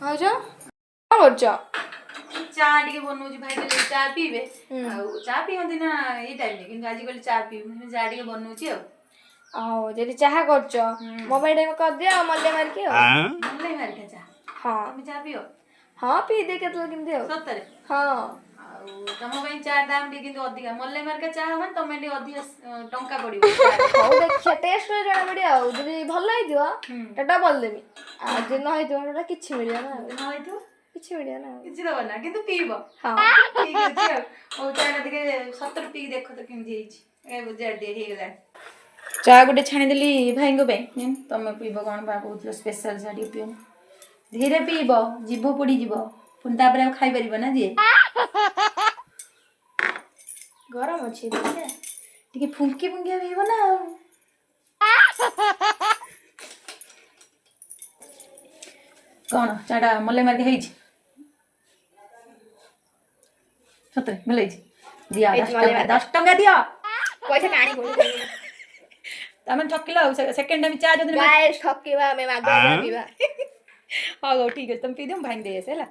ଭାଉଜ, କଣ କରୁଛ? ଚା ଟିକେ ବନଉଛି। ଭାଇ କହିଲେ ଚା ପିଇବେ। ଆଉ ଚା ପିଅନ୍ତି ନା ଏଇ ଟାଇମରେ, କିନ୍ତୁ ଆଜି କହିଲେ ଚା ପିଇବୁ, ମୁଁ ଚା ଟିକେ ବନଉଛି ଆଉ। ଆଉ ଯଦି ଚାହା କରୁଛ, ମୋ ପାଇଁ ଟିକେ କରିଦିଅ ଆଉ, ମଲେଇ ମାରିକି ଆଉ। ମଲେଇ ମାରିକା ଚା? ହଁ। ତମେ ଚା ପିଅ? ହଁ, ପିଇଦିଏ କେତେବେଳେ କେମିତି ଆଉ। ସତରେ? ହଁ। ଆଉ ତମ ପାଇଁ ଚା ଦାମ ଟିକେ କିନ୍ତୁ ଅଧିକା। ମଲେଇ ମାର୍କା ଚା ମାନେ ତମେ ଟିକେ ଅଧିକା ଟଙ୍କା ପଡିବ। ହଉ, ଦେଖିବା, ଟେଷ୍ଟ କରି ଜଣା ପଡିବ। ଆଉ ଯଦି ଭଲ ହେଇଥିବ ଡବଲ ଦେବି, ଆଉ ଯଦି ନ ହେଇଥିବ ସେଟା କିଛି ମିଳିବ ନା ଆଉ। ଯଦି ନ ହେଇଥିବ? କିଛି ମିଳିବ ନା ଆଉ। କିଛି ଦବ ନା, କିନ୍ତୁ ପିଇବ? ହଁ। ଠିକ ଅଛି। ଆଉ ହଉ, ଚା ଟା ଟିକେ ସତରେ ପିଇକି ଦେଖ ତ କେମିତି ହେଇଛି। ଏ ବୁଝା ଟିକେ ହେଇଗଲାଣି। ଚା ଗୋଟେ ଛାଣିଦେଲି ଭାଇଙ୍କ ପାଇଁ। ନିଅନି, ତମେ ପିଇବ କ'ଣ ବା କହୁଥିଲ ସ୍ପେଶାଲ ଚା ଟିକେ ପିଅ। ଧୀରେ ପିଇବ, ଜିଭ ପୋଡ଼ିଯିବ ପୁଣି, ତାପରେ ଆଉ ଖାଇପାରିବ ନା ଯିଏ। ଗରମ ଅଛି, ଦେଖିଆ। ଟିକେ ଫୁଙ୍କି ଫୁଙ୍କିଆ ପିଇବ ନା ଆଉ। କ'ଣ ଚାଟା ମଲେଇ ମାର୍କେ ହେଇଛି? ସତରେ ଭଲ ହେଇଛି? ଦିଅ। ହେଇଛି। 10 ମଲେଇ ଟଙ୍କା। ମାର୍କା। 10 ଟଙ୍କା ଦିଅ। ପଇସା କାଣି। ତମେ ଠକିଲ ଆଉ ସେକେଣ୍ଡ ଟାଇମ୍ ଚା ଯୋଉଦିନ ଗାଇସ୍, ଠକିବା ଆମେ, ମାଗଣା ପିଇବା। ହଉ ହଉ, ଠିକ ଅଛି, ତମେ ପିଇଦିଅ, ମୁଁ ଭାଇକି ଦେଇ ଆସେ, ହେଲା।